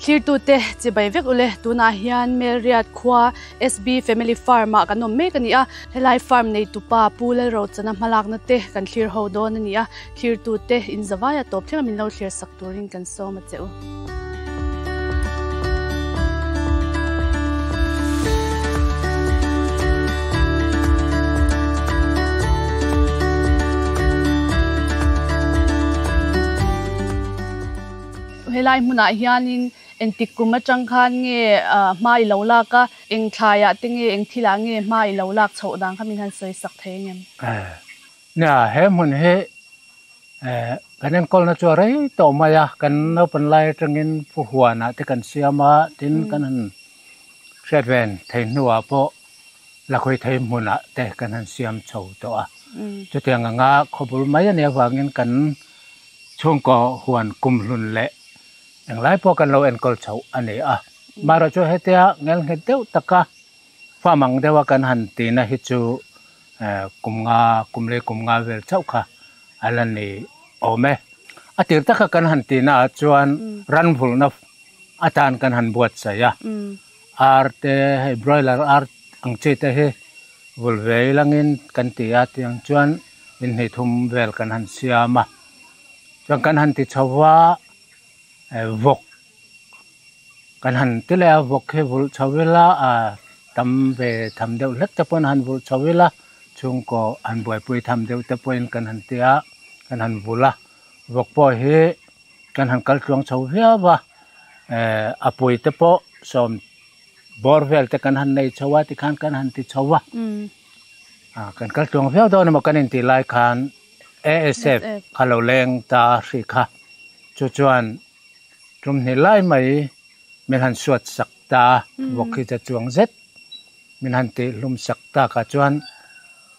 Thlirtute chibai vek ule, tunah hian Melriat khua SB Family Farm ah kan awm mek a ni a, helai farm neitupa Pu Lalrochana hmalakna te kan thlir ho dawn a ni a, thlirtute inzavaia tawp thleng a min lo thlir sak turin kan sawm a che u. Helai hmunah hianin engtik kum atang khan nge hma i lo lak a, eng thlaiah te nge eng thilah nge hma i lo lak chhoh dan kha min han sawi sak thei ang em? Nia, he hmun hi kan enkawlna chu a rei tawh mai a, kan naupan lai atangin Pu Huanah te kan siam a, tin kan han hriat ven thei hnuah pawh lakhawi thei hmunah te kan han siam chho tawh a. Chutiang anga khawbul mai a nih avangin kan Chhungkaw huan kumhlun leh englai pawh kan lo enkawl chhoh a ni a. Marawh chu hetia ngelnghet deuh taka farm ang deuha kan han tihna hi chu kum nga, kum leh kum nga vel chauh kha a la ni awm e. A tir taka kan han tihna ah chuan ran vulhna atan kan han buatsaih a. Ar te hei broiler ar ang chi te hi vul ve ilangin kan ti a tiang chuan inhnih thum vel kan han siam a chuan kan han ti chho va vawk kan han ti leh a vawk hi vulh chho ila ah tam ve tham deuh hlek te pawhin han vulh chho ila chhungkaw han buaipui tham deuh te pawhin kan han ti a kan han vulh a vawk pawh hi kan han kal tluang chho viau a eh a pui te pawh sawm bawr vel te kan han nei chho a tikhan kan han ti chho a ah kan kal tluang viau dawn emaw kan intih lai khan ASF kha lo leng ta hri kha chu chuan tum hnih lai mai min han suat sak ta a vawk hi cha chuang zet min han tih hlum sak tak ah chuan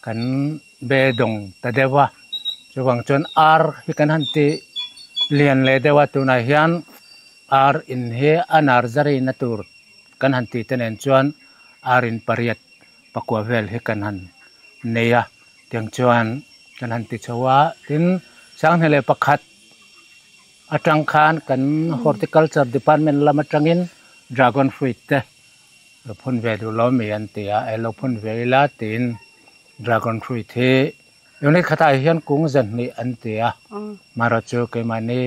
kan be dawng ta deuh a chuvang chuan ar hi kan han tih lian leh deuh a tunah hian ar in hi a nursery na tur kan han tih te nen chuan ar in pariat pakua vel hi kan han nei a tiang chuan kan han ti chho a tin sanghnih leh pakhat atang khan kan horticulture department lam atangin dragon fruit te lo phun ve duh lo mi an ti a e lo phun ve ila tiin dragon fruit hi unit khatah hian kung zahnih an ti a marawh chu keimahni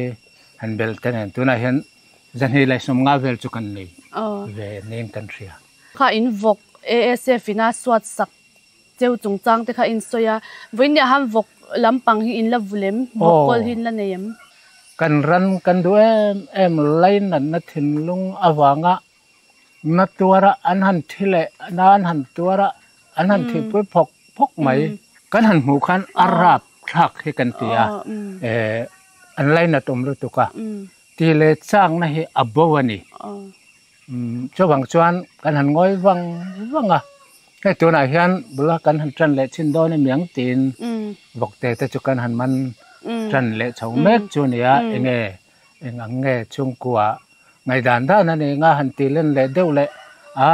han belh te nen tunah hian zahnih leh sawmnga vel chu kan nei ve niin kan hria. Kha in vawk ASF in a suat sak cheu chungchang te kha in sawi a, vawiin ah han vawk lampang hi in la vul em? Vawk kawl hi in la nei em? Kan ran kan duh em em lainatna thinlung avanga Na tuara an han thi leh na an han tuara an han thihpui phawk phawk mai. Kan han hmuh khan a rap thlak hi kan ti a, eh an lainat awm lutuk a, ti leh chakna hi a bo a ni. Chuvang chuan kan han ngawi vang vang a, hei tunah hian bula kan han tan leh chin dawn emiang tiin vawkte te chu kan han man tan leh chho mek chu a ni a, enge eng ang nge chhungkua Ngaihdan dan a ni nga han tih len leh deuh leh a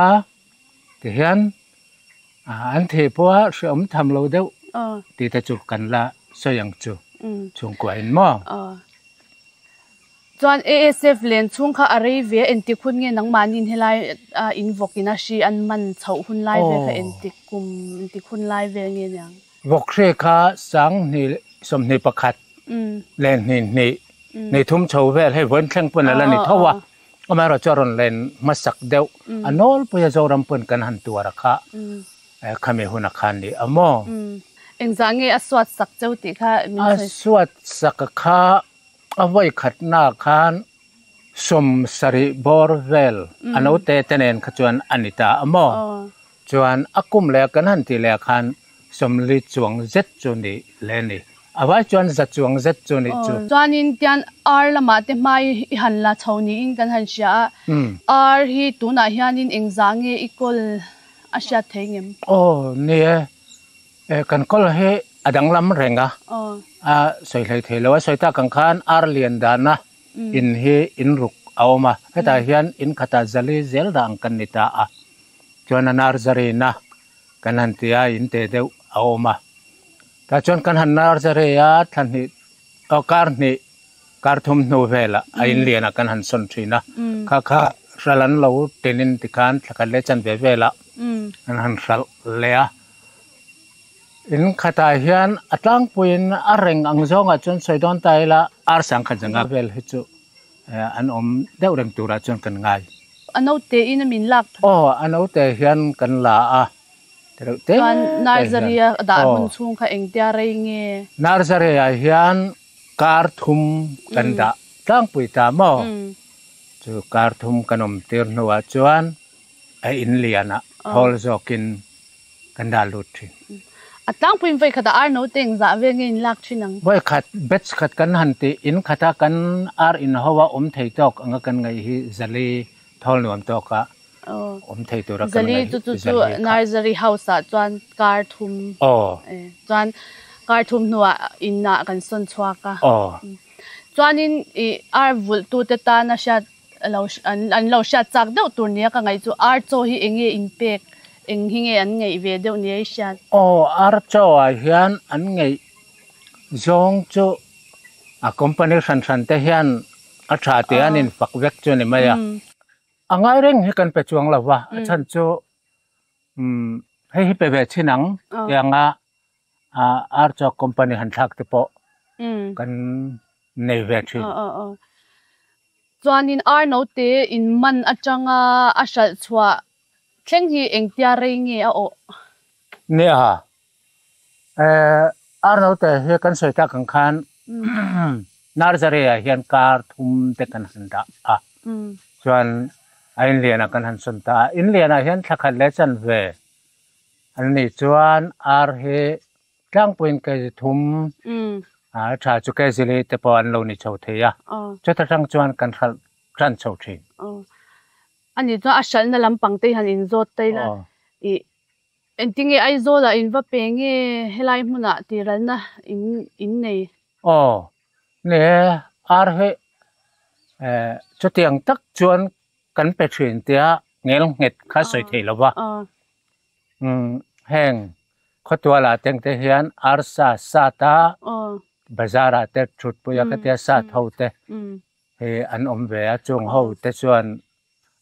tihian an thih pawha hreawm tham lo deuh tih te chu kan la sawi ang chu chhungkua in maw. Chuan ASF len chhung kha a rei ve a entik hun nge nangmahniin helai in vawk in a hri an man chhoh hun lai vel kha entik kum entik hun lai vel nge niang. Vawk hri kha sanghnih 21 leh hnih hnih hnih thum chho vel hei vawiin thleng pawn a la ni tho a, amaherawh chu a rawn len hmasak deuh a nawlpui a Zoram pawn kan han tuar a kha khami hun a khan ni a maw? Engzah nge a suat sak cheu tih kha min sawi. A suat sak a kha a vawi khatna khan 70 bawr vel a naute te nen kha chuan a ni ta a maw? Chuan a kum leh kan han tih leh khan 40 chuang zet chu ni le ni. A vai chuan za chuang zet chu nih chu. Chuanin tian ar lamah te hmai i han la chho niin kan han hria a, ar hi tunah hianin engzah nge i kawl a hriat thei ngem? Aw ni e, kan kawl hi a danglam reng a, a sawi hlei thei lo a, sawi tak ang khan ar lian dana in hi in ruk a awm a, hetah hian in khatah zali zel dah ang kan ni ta a, chuan a nursery na kan han ti a in teh deuh a awm a tah chuan kan han nursery a thla hnih aw kar hnih Kar thum hnu velah a in lianah kan han sawn thin a, kha kha hral an lo tinin tikhan thla khat leh chanve velah an han hralh leh a. In khatah hian a tlangpuiin a reng ang zawngah chuan sawi dawn ta ila ar sangkhat zanga vel hi chu an awm deuh reng turah chuan kan ngai. A naute in a min lak. Aw, a naute hian kan la a. Chuan nursery a dah hun chhung kha engtia rei nge? Nursery ah hian kar thum kan dah tlangpui ta maw? Chu kar thum kan awm tir hnuah chuan a in lianah thawl zawkin kan dah lut thin. A tlangpuiin vawi khatah ar no te engzah vel nge in lak thin ang? Vawi khat batch khat kan han tih in khata kan ar in ho a awm thei tawk anga kan ngaih hi zali thawl nuam tawkah awm thei tura kan ngaih chu chu chu nursery house ah chuan kar thum chuan kar thum hnuah inah kan sawn chhuak a chuanin i ar vulh tu te tana hriat lo an lo hriat chak deuh tur nia ka ngaih chu ar chaw hi enge in pek eng hi nge an ngeih ve deuh nia i hriat. Aw ar chaw ah hian an ngeih zawng chu a company hran hran te hian a tha tih an in fak vek chu ni mai a. A ngai reng hi kan pe chuang lo va, a chhan chu hei hi pe ve chin ang tih anga Archok company han thlak te pawh kan nei ve thin. Chuanin ar note in man atanga a hralh chhuah thleng hi engtia rei nge a awh? Nia, ar note hi kan sawi tak ang khan nursery ah hian kar thum te kan han dah a, chuan a inlianah kan han sawn ta a, inlianah hian thla khat leh chanve an nih chuan ar hi tlangpuiin kg thum a tha chu kg li te pawh an lo ni chho thei a, chuta tang chuan kan hralh tan chho thin. Ani chuan a hralhna lampang te hi han inzawt ta ila ih Engtinge Aizawlah in va pe nge helai hmunah tiralna in in nei? Aw, ni e, ar hi chutiang tak chuan kan pe thin tia ngel nghet kha sawi theih lo va. Heng khawtualah te ang te hian ar sa sat a, bazar ah te thutpui a khatia sat ho te hi an awm ve a, chung ho te chuan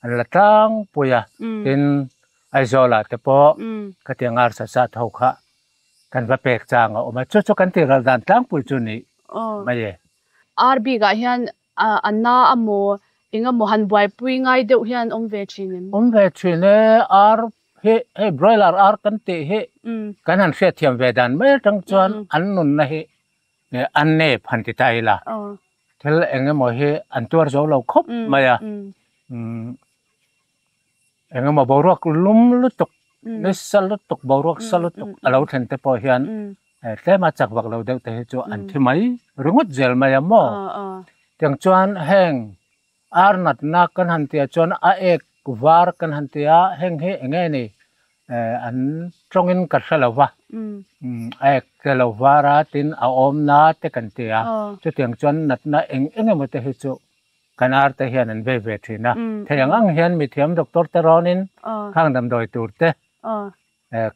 an la tlangpui a, tin Aizawlah te pawh khatiang arsa sat ho kha kan va pek chang a awm a, chu chu kan tih ral dan tlangpui chu ni mai e. Ar bikah hian a na amaw eng amaw han buaipui ngai deuh hian awm ve thin em? Awm ve thin e, ar hi hei broiler ar kan tih hi kan han hriatthiam ve dan mai atang chuan an nunna hi an nep han ti ta ila. Thil eng emaw hi an tuar zo lo khawp mai a, eng emaw boruak lum lutuk, nisa lutuk, boruak sa lutuk a lo thlen te pawh hian tlema chak vak lo deuh te hi chu an thi mai ringawt zel mai a maw? Tiang chuan heng Ar natna kan han tih ah chuan a ek var kan han ti a, heng hi eng nge ni an tawngin ka hre lo va, a ek te lo var a tin a awmna te kan ti a, chutiang chuan natna eng eng emaw te hi chu kan ar te hian an vei ve thin a, thei ang ang hian mithiam doctor te rawnin khang damdawi tur te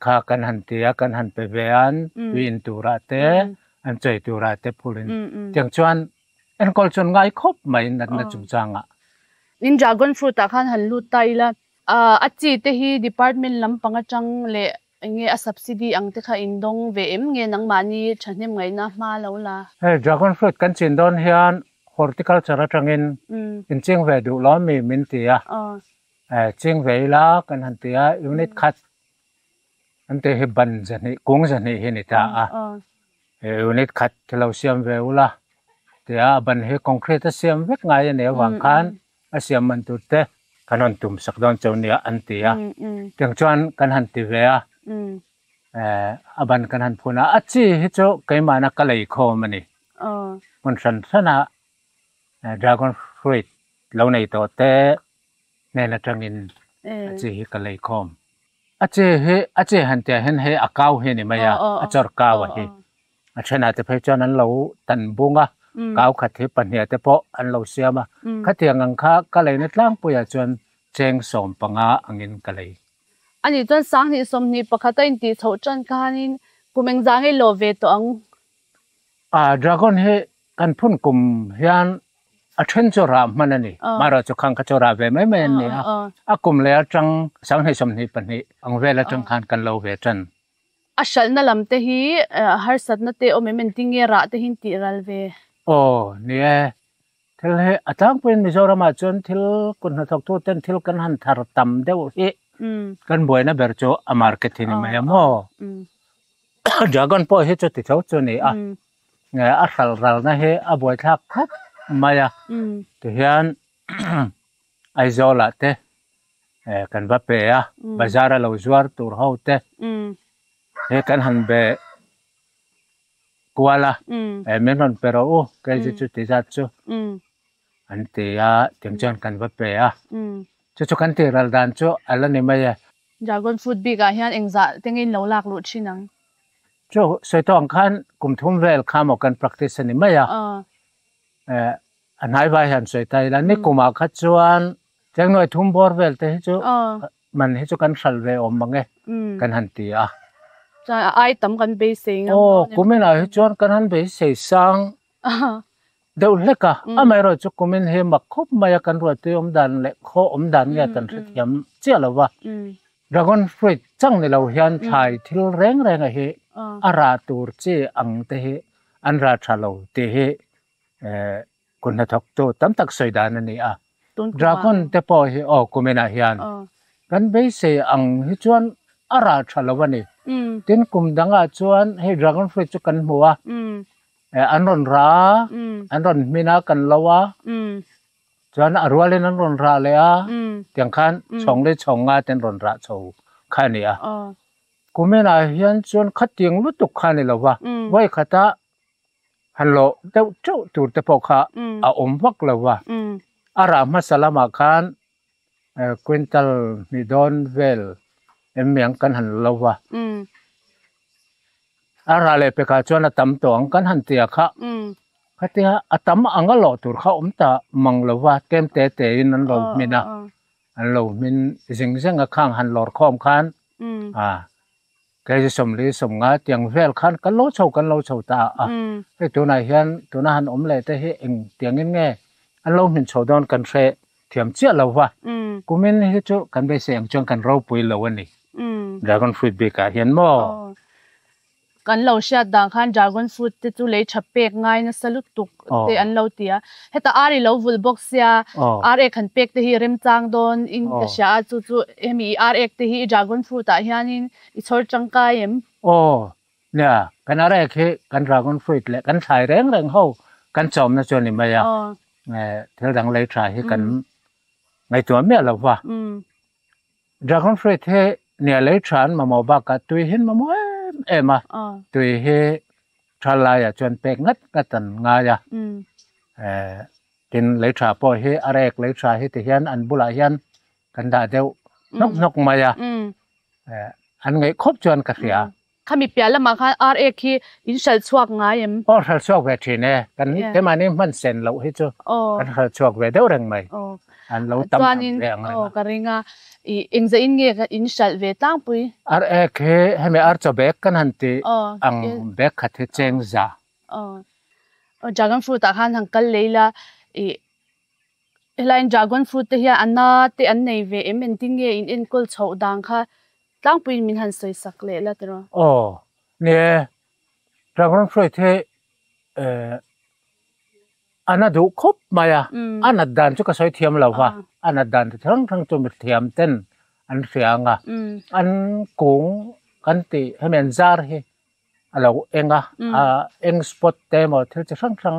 kha kan han ti a, kan han pe ve a, tui in turah te an chei turah te phulin tiang chuan Enkawl chuan ngai khawp mai natna chungchangah. In dragon fruit ah khan han lut ta ila, a chi te hi department lampang atang leh enge a subsidy ang te kha in dawng ve em nge nangmahni thahnem ngaihna hma lo la? Hei dragon fruit kan chin dawn hian horticulture atangin in ching ve duh lo mi min ti a, ching ve ila kan han ti a, unit khat an tih hi ban zahnih kung zahnih hi a ni ta a. Unit khat lo siam ve ula tia a ban hi concrete a siam vek ngai a nih avang khan a siam man tur te kan rawn tum sak dawn chauh nia an ti a, tiang chuan kan han ti ve a, a ban kan han phun a, a chi hi chu keimahna ka lei khawm a ni, hmun hran hran a dragon fruit lo nei tawh te hnen atangin a chi hi ka lei khawm. A chi hi a chi han tih ah hian hei a kau hi a ni mai a, a chawr kau a hi. A thenah te phei chuan an lo tan bung a, kau khat hi pahnih te pawh an lo siam a. Khatiang ang kha ka leina tlangpuiah chuan cheng 15 angin ka lei. Ani chuan 2021 a intih chhoh tan khanin kum engzah ngei lo ve tawh ang? Dragon hi. kan phun kum hian a then chu rah hman a ni. Marawh chu khang kha chu rah ve mai mai an ni a. A kum leh atang 2022 ang vel atang khan kan lo ve tan. A hralhna lam te hi harsatna te awm em engtin nge rah te hi in tih ral ve? Aw, ni e. Thil hi a tlangpuiin Mizoramah chuan thil kut hnathawktu ten thil kan han thar tam deuh hi kan buaina ber chu a market hi ni mai a maw? Dragon pawh hi chuti tho chu a ni a, a hral ralna hi a buaithlak khawp mai a, tihian Aizawlah te kan va pe a, bazar a lo zuar tur ho te he kan han be kual a, min rawn pe rawh u, kg chu ti zat chu an ti a, tiang chuan kan va pe a, chu chu kan tih ral dan chu a la ni mai e. Dragon fruit bik ah hian engzah te nge in lo lak luh thin ang? Chu sawi tawh ang khan kum thum vel kha maw kan practice a ni mai a, a hnai vai hian sawi ta ila, nikum ah kha chuan chengnuai thum bawr vel te hi chu Man hi chu kan hral ve awm mang e kan han ti a. Chuan a ai tam kan beisei ngam dawn em? Aw, kumin ah hi chuan kan han beisei sang deuh hlek a. Amaherawh chu kumin hi mak khawp mai a kan ruahtui awm dan leh khaw awm dan nge kan hrethiam chiah lo va. Dragon fruit chang ni lo hian thlai thil reng reng a hi a rah tur chi ang te hi an rah tha lo tih hi Kut hnathawktu tam tak sawi dan a ni a. Dragon te pawh hi aw kuminah hian kan beisei ang hi chuan a rah tha lo a ni. Tin kum dangah chuan hei dragon fruit chu kan hmu a, an rawn rah a, an rawn hmin a kan lo a, chuan a rualin an rawn rah leh a, tiang khan chhawng leh chhawng nga te an rawn rah chho kha a ni a. Kuminah hian chuan khatiang lutuk kha a ni lo va, vawikhata Han lawh deuh teuh tur te pawh kha a awm vak lo va, a rah hmasa lamah khan quintal hnih dawn vel em miang kan han lo va, a rah leh pekah chuan a tam tawh ang kan han tia kha, khatia a tam anga lawh tur kha awm ta mang lo va, tlem te te in an lo hmin a, an lo hmin zing zeng a khang han lawr khawm khan a. Kei sawmli sawmnga tiang vel khan kan lo chho kan lo chho ta a, hei tunah hian tuna han awm leh te hi eng tiangin nge an lo hmin chho dawn kan hre thiam chiah lo va, kumin hi chu kan beisei ang chuan kan ropui lo a ni dragon fruit bikah hian maw? Kan lo hriat dan khan dragon fruit te chu lei tha pek ngai nasa lutuk te an lo ti a, heta ar i lo vul bawk sia ar ek han pek te hi remchang dawn in ka hria a, chu chu hemi i ar ek te hi i dragon fruit ah hianin i chhawr tangkai em? Aw, nia, kan ar ek hi kan dragon fruit leh kan thlai reng reng ho kan chawmna chu a ni mai a, thil dang lei tha hi kan ngaihtuah miah lo va. Dragon fruit hi nia lei tha an mamawh bakah tui hi an mamawh em em a, tui hi tha laiah chuan pek ngat ngat an ngai a, tin lei tha pawh hi a rek lei tha hi ti hian an bulah hian kan dah deuh hnawk hnawk mai a, an ngaih khawp chuan ka hria. Khami piah lamah khan ar ek hi in hralh chhuak ngai em? Aw hralh chhuak ve thin e, kan keimahni hman sen loh hi chu kan hralh chhuak ve deuh reng mai, an lo tam tham ve ang reng a. Ka ring a, i engzah in nge in hralh ve tlangpui? Ar ek hi hemi ar chaw bag kan han tih ang bag khat hi cheng za. Aw dragon fruit ah khan han kal lei la, i helaiin dragon fruit te hian a na te an nei ve em engtin nge in enkawl chhoh dan kha Tlangpuiin min han sawi sak leh la tiraw? Aw, ni e, Dragon fruit hi a na duh khawp mai a, a nat dan chu ka sawi thiam lo va, a nat dan chi hrang hrang chu mithiam ten an hria ang a, an kung kan tih hemi an zar hi a lo eng a, a eng spot te emaw thil chi hrang hrang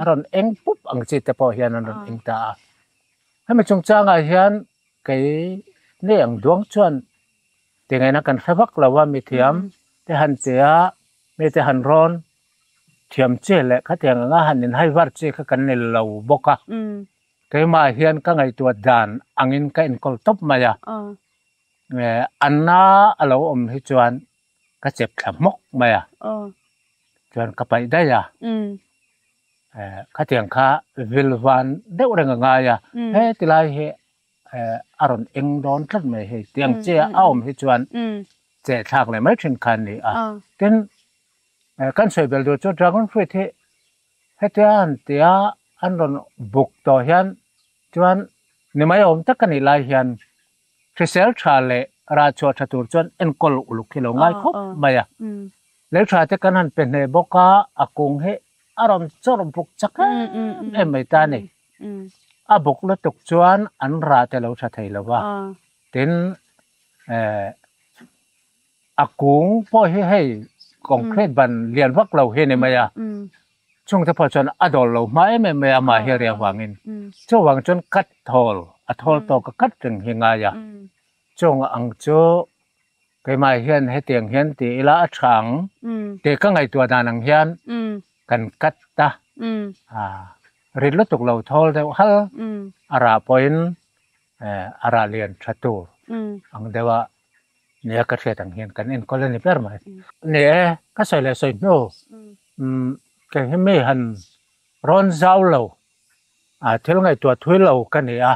a rawn eng pup ang chi te pawh hian an rawn eng ta a, hemi chungchangah hian Kei nei ang duang chuan tingaihna kan hre vak lo a, mithiam te han che a, mite han rawn thiam chi leh khatiang anga han inhai var chi kha kan ni lo bawk a. Keimah hian ka ngaihtuah dan angin ka enkawl tawp mai a, Anna a lo awm hi chuan ka chep thla hmawk mai a, chuan ka paih daih a. Khatiang kha vil van deuh reng a ngai a, he tilai hi a rawn eng dawn tlat mai hei tiang che a awm hi chuan che thlak leh mai thin kha a ni a. Tin, kan sawi bel duh chu dragon fruit hi Hetia han tia an rawn buk tawh hian chuan ni mai awm tak a nih lai hian hrisel tha leh rah chhuah tha tur chuan enkawl uluk hi lo ngai khawp mai a. Lei tha te kan han pe hneh bawk a, a kung hi a rawn chawrh buk chak em em mai ta a ni. A buk lutuk chuan an rah te lo tha thei lo va, tin eh a kung pawh hi hei concrete ban lian vak lo hi a ni mai a, chungte pawh chuan a dawl lo hma em em mai a mahhi a ri avangin chuvang chuan cut thawl a thawl tawk a cut reng hi ngai a, chung ang chu keimah hian hetiang hian ti ila a tha ang tih ka ngaihtuah dan ang hian kan cut a, rit lutuk lo thawl deuh hal a rah pawhin a rah lian tha tur ang deuh a nia ka hriat ang hian kan enkawl a ni ber mai. Ni e, ka sawi leh sawi hnu kei hi mi han rawn zau lo a thil ngaihtuah thui lo ka ni a,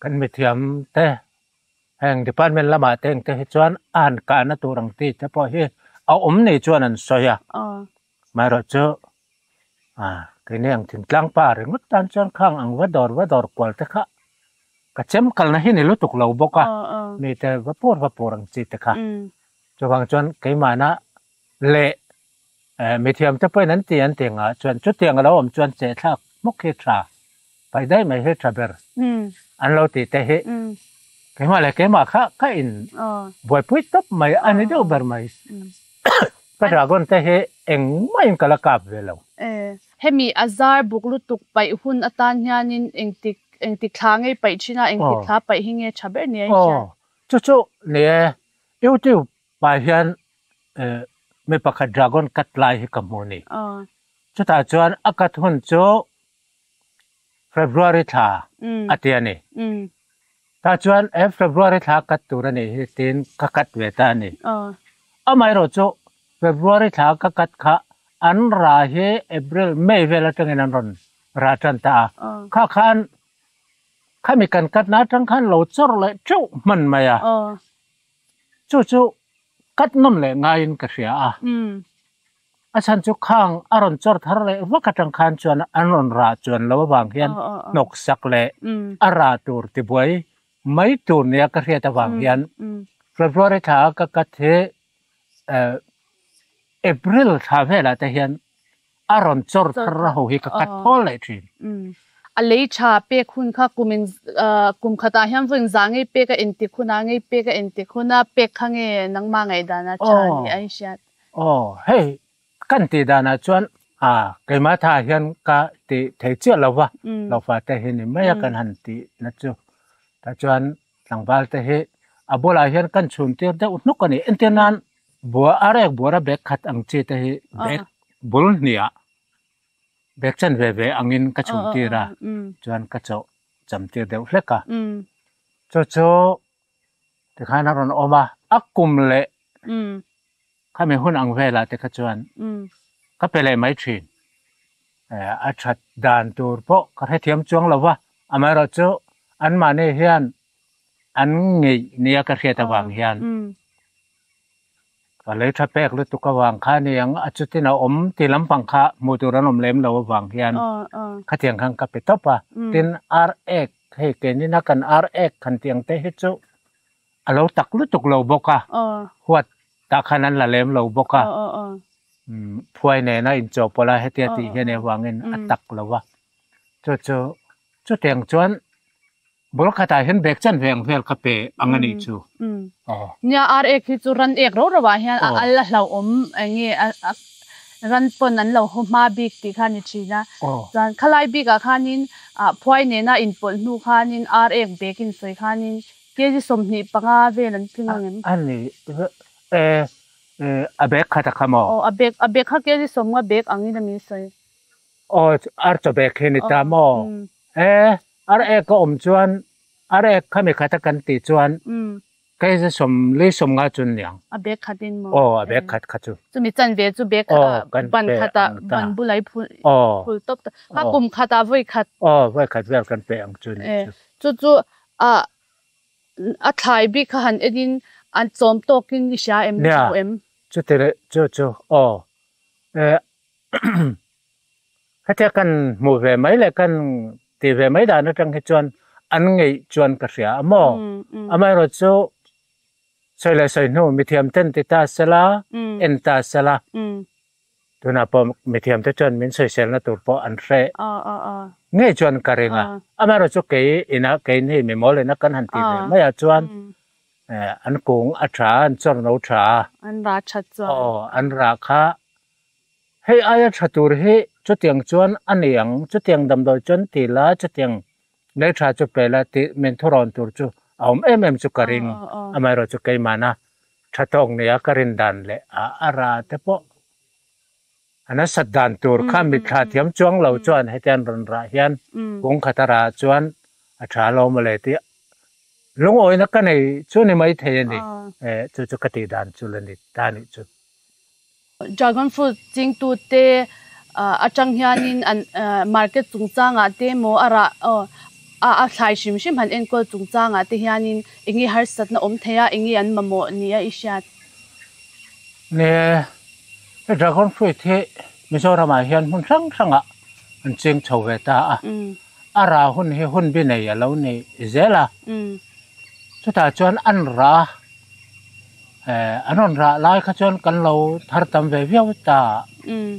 kan mithiam te heng department lamah te engte hi chuan a han kahna tur ang tih te pawh hi a awm ni chuan an sawi a, amaherawhchu keini ang thingtlang pa ringawt tan chuan khang ang va dawr va dawr kual te kha ka chem kalna hi ni lutuk lo bawk a, mite va pur va pur ang chi te kha. Chuvang chuan keimahna leh mithiam te pawhin an ti an ti ngah chuan chutiang a lo awm chuan chehthlak hmawk hi tha, paih daih mai hi tha ber an lo tih te hi keimah leh keimah kha ka in buaipui tawp mai a ni deuh ber mai. Ka dragon te hi engmah in ka la kap ve lo. Hemi a zar buk lutuk paih hun atan hianin engtik engtik thla ngei paih thin a, engtik thla paih hi nge tha ber nia i hriat? Aw, chu chu ni e, YouTube ah hian mi pakhat dragon cut lai hi ka hmu a ni. Chutah chuan a cut hun chu February thla a ti a ni. Tah chuan he February thla cut tur a nih hi tiin ka cut ve ta a ni. Amaherawh chu February thla ka cut kha an ra hi April, May vel atangin an rawn ra tan ta a. Kha khan khami kan cut na atang khan lo chawrh leh teuh hman mai a. Chu chu cut nawn leh ngaiin ka hria a. A chhan chu khang a rawn chawr thar leh vak atang khan chuan an rawn rah chuan lo avang hian hnawk sak leh a rah tur tibuai mai tur nia ka hriat avang hian February thla a ka cut hi April thla velah te hian a rawn chawr thar a ho hi ka cut thawl leh thin. A lei tha pek hun kha kumin kum khatah hian vawiin za ngei pek a entik hunah ngei pek a entik huna pek kha nge nangmah ngaihdan a tha ni a inhriat. Aw, hei kan tih danah chuan a keimah tha hian ka ti thei chiah lo va, lo fa te hi ni mai a kan han tih na chu. Tah chuan tlangval te hi a bulah hian kan chhun tir deuh hnuk a ni. Entir nan bua a rek buara bag khat ang chi te hi bag bul hniah bag chan ve ve angin ka chhun tir a, chuan ka chawh cham tir deuh hlek a. Chu chu Tikhan a rawn awm a, a kum leh khami hun ang velah te kha chuan ka pe leh mai thin. A that dan tur pawh ka hrethiam chuang lo va, amaherawhchu anmahni hian an ngeih nia ka hriat avang hian ka lei tha pek lutuk avang kha a ni ang, a chutin a awm ti lampang kha hmuh tur an awm lem lo avang hian khatiang khan ka pe tawp a. Tin, ar ek hei keinin a kan ar ek han tih ang te hi chu a lo tak lutuk lo bawk a, huat tah khan an la lem lo bawk a, phuai nena inchawhpawlh a hetia tih hian avangin a tak lo a, chu chu chutiang chuan Bul khatah hian bag chan ve ang vel ka pe ang a nih chu. Aw. Nia ar ek hi chu ran ek ro ro ah hian a al a hlauhawm eng nge a ran pawn an lo haw hma bik tih kha a ni thin a. Chuan khalai bik ah khanin phuai nena inpawlh hnu khanin ar ek bag in sawi khanin kg 25 vel an tling ang em? A ni e a bag khat a kha maw? Aw a bag a bag kha kg 50 bag angin a min sawi. Aw ar chaw bag hi ni ta maw? E Ar ek a awm chuan ar ek khami khat a kan tih chuan kei ze 40 50 chu niang. A bag khat in maw? Aw a bag khat kha chu. Chumi chanve chu bag ban khat ah ban bulai phul tawp ta. Kha kum khat ah vawi khat. Aw vawi khat vel kan pe ang chu nih chu. Chu chu a a thlai bik kha han en in an chawm tawk in i hria em? Nia chuti leh chu chu aw. Hetia kan hmuh ve mai leh kan tih ve mai dan atang hi chuan an ngeih chuan ka hria a maw? Amaherawhchu sawi leh sawi hnu mithiam ten ti ta sela, en ta sela, tunah pawh mithiam te chuan min sawiselna tur pawh an hre ngei chuan ka ring a. Amaherawhchu kei ina keini mimawl ina kan han tih ve maiah chuan an kung a tha a, an chawrno tha a. An rah that chuan. Aw, an rah kha Hei aia tha tur hi chutiang chuan a ni ang, chutiang damdawi chuan ti la, chutiang lei tha chu pe la tih min thurawn tur chu a awm em em chu ka ring. Amaherawhchu keimahna tha tawk nia ka rin dan leh a a ra te pawh a nasat dan tur kha mitthla thiam chuang lo chuan hetiang rawn rah hian kung khat a rah chuan a tha lo mawle tih lungawina ka nei chu ni maithei a ni. Chu chu ka tih dan chu la ni ta nih chu. Dragon fruit chingtute atang hianin an market chungchangah te emaw a rah a thlai hrim hrim han enkawl chungchangah te hianin eng nge harsatna awm thei a, eng nge an mamawh nia i hriat? Nia, he dragon fruit hi Mizoramah hian hmun hrang hrangah an ching chho ve ta a, a rah hun hi hun bi nei a lo ni zel a, chutah chuan an rah An rawn rah lai kha chuan kan lo thar tam ve viau ta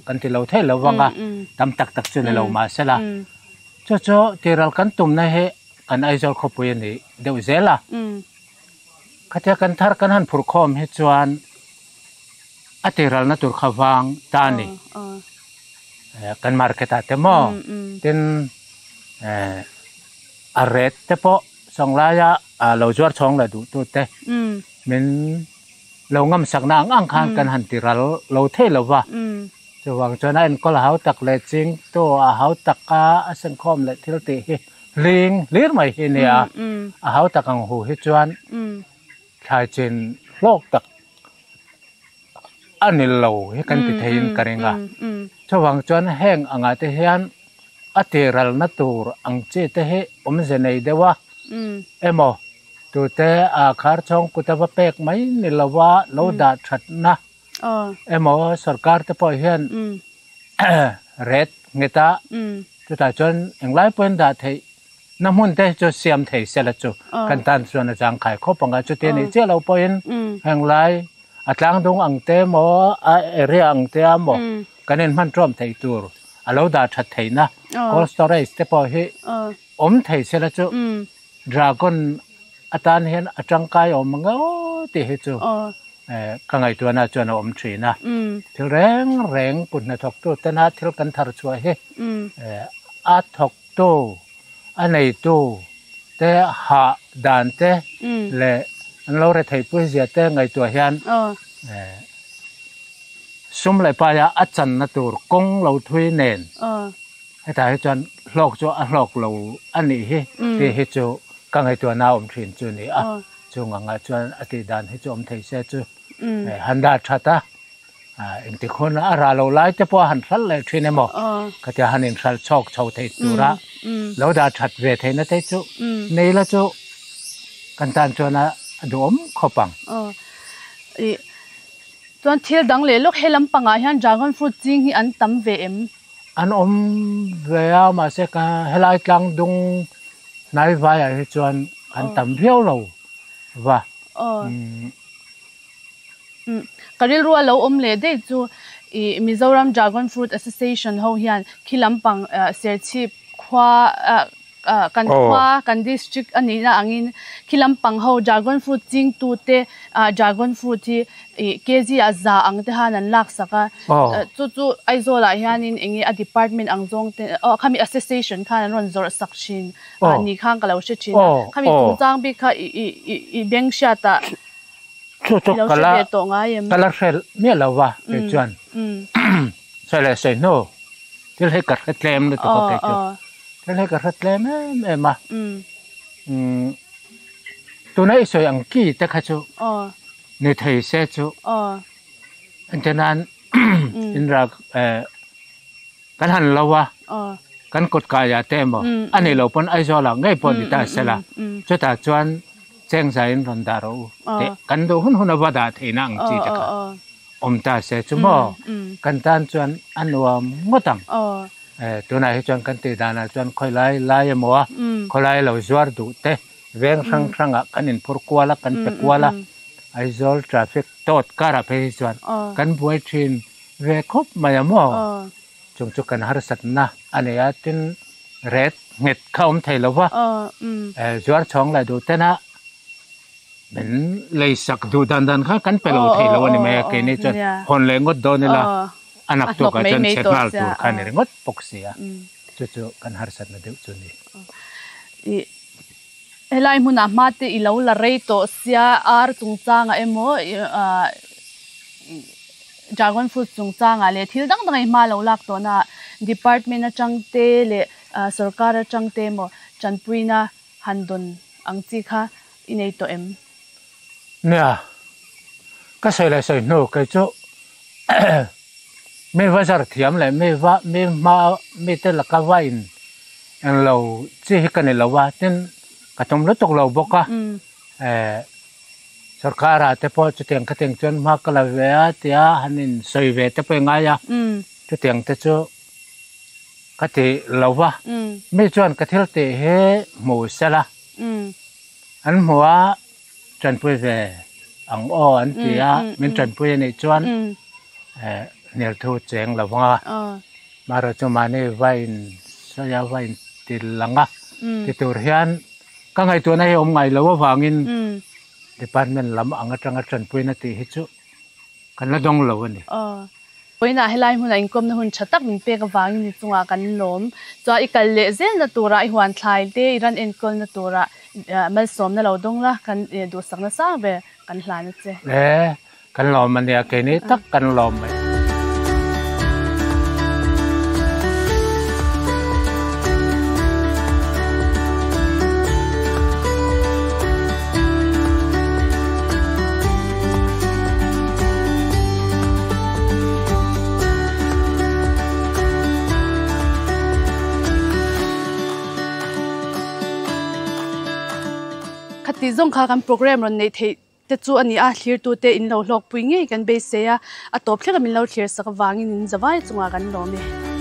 kan ti lo theih lo vang a, tam tak tak chu ni lo mahsela chu chu tiral kan tumna hi kan Aizawl khawpui a ni deuh zel a, khatia kan thar kan han phurh khawm hi chuan a tiralna tur kha vang ta a ni, kan market ah te maw tin a rate te pawh Sawnglaia lo zuar chhawng leh duh tute min lo ngamsakna ang ang khan kan han ti ral lo thei lo va. Chuvang chuan a enkawl a hau tak leh chingtu a hau tak a a senkhawm leh thil tih hi hling hlir mai hi nia. A hau tak ang hu hi chuan thlai chin hlawk tak a ni lo hi kan ti theiin ka ring a. Chuvang chuan heng angah te hian a tiralna tur ang chi te hi awmze nei deuh a, emaw tute a khar chhawng kut a va pek mai ni lova lo dah thatna emaw sorkar te pawh hian rate nghet a, chutah chuan englai pawhin dah theih na hmun te chu siam thei sela chu kan tan chuan a zangkhai khawp ang a, chuti a nih chiah lo pawhin henglai a tlangdung ang te maw a area ang te a maw kan inhman ṭawm theih tur a lo dah ṭhat theihna cold storage te pawh hi awm thei sela chu dragon atan hian a ṭangkai awm ang aw tih hi chu ka ngaihtuahna chuan a awm ṭhin a. Thil reng reng kut hnathawktu tena thil kan thar chhuah hi a thawktu a neitu te hah dan te leh an lo retheihpui zia te ngaihtuah hian sum leh paia a channa tur kawng lo thui nen hetah hi chuan hlawk chu a hlawk lo a nih hi tih hi chu ka ngaihtuahna a awm thin chu a ni a, chung angah chuan a tih dan hi chu awm thei se chu han dah that a. Engtik hun a rah loh lai te pawh a han hralh leh thin emaw khatia han inhralh chhawk chho thei tura lo dah that ve theihna te chu nei la chu kan tan chuan a duhawm khawp ang. Chuan thil dang leh lawk he lampangah hian dragon fruit ching hi an tam ve em? An awm ve a mahse ka helai tlang dung hnai vaiah hi chuan an tam viau lo va. Ka rilru a lo awm leh daih chu ih Mizoram Dragon Fruit Association ho hian khi lampang Serchhip khua kan khua kan district a nihna angin khi lampang ho Dragon Fruit chingtute Dragon Fruit hi ih kg ah za ang te khan an laksak a chu chu Aizawl ah hianin eng nge a department ang zawng te aw khami association khan an rawn zawrh sak thin ni khan ka lo hre thin a khami chungchang bik kha ih ih beng hriat ah Chu chu ka la ka la hre miah lo va kei chuan sawi leh sawi hnu thil hi ka hre tlem lutuk a kei chu thil hi ka hre tlem em em a tuna i sawi ang ki te kha chu ni thei se chu engtin nan inrak Kan han lo a, kan kut kaiah te emaw a nih loh pawn Aizawlah ngei pawh ni ta sela, chutah chuan chengzaiin rawn dah rawh u tih kan duh hun hun a va dah theihna ang chi te kha awm ta se chu maw kan tan chuan a nuam ngawt ang. Tunah hi chuan kan tih danah chuan khawilai lai emaw a khawlai lo zuar duh te veng hrang hrangah kan inphur kual a kan pe kual a Aizawl traffic tawt karah phei hi chuan kan buai thin ve khawp mai a maw chung chu kan harsatna a nei a tin ret nghet kha awm thei lo va zuar chhawng leh duh tena Min lei sak duh dan dan kha kan pe lo thei lo a ni mai a, keini chuan hawn leh ngawt dawn ila a nak tukah chuan chhe nghal tur kha a ni ringawt bawk si a, chu chu kan harsatna deuh chu a ni. Helai hmunah hma te i lo la rei tawh sia, ar chungchangah emaw dragon fruit chungchangah leh thil dang dang i hma lo lak tawhna department atang te leh sorkar atang te emaw tanpuina Han dawn ang chi kha i nei tawh em? Nia, ka sawi leh sawi hnu kei chu mi va zar thiam leh mi va mi hma mi te laka va in englo chi hi ka ni lo a, tin ka tum lutuk lo bawk a, eh sorkar ah te pawh chutiang khatiang chuan hma ka la ve a tia han in sawi ve te pawh i ngai a, chutiang te chu. Ka ti lo va, mi chuan ka thil tih hi hmu sela, an hmu a, tanpui ve ang aw an ti a, min tanpui a nih chuan hnial thu cheng lo vang a, marawh chu mahni va in sawi a, va in ti lang a, ti tur hian ka ngaihtuahna hi awm ngai lo avangin department lam ang atanga tanpuina tih hi chu kan la dawng lo a ni. Vawiinah helai hmunah inkawmna hun tha tak min pek avangin i chungah kan lawm. Chuan i kal leh zelna turah i huan thlai te i ran enkawlna turah malsawmna lo dawng la, kan duhsakna sang ber kan hlan a che. E, kan lawm a nia, keini tak kan lawm mai. Khati zawng kha kan program rawn neih theih te chu a ni a, thlirtute in lo hlawkpui ngei kan beisei a, a tawp thleng a min lo thlir sak avangin in zavai chungah kan lawm e.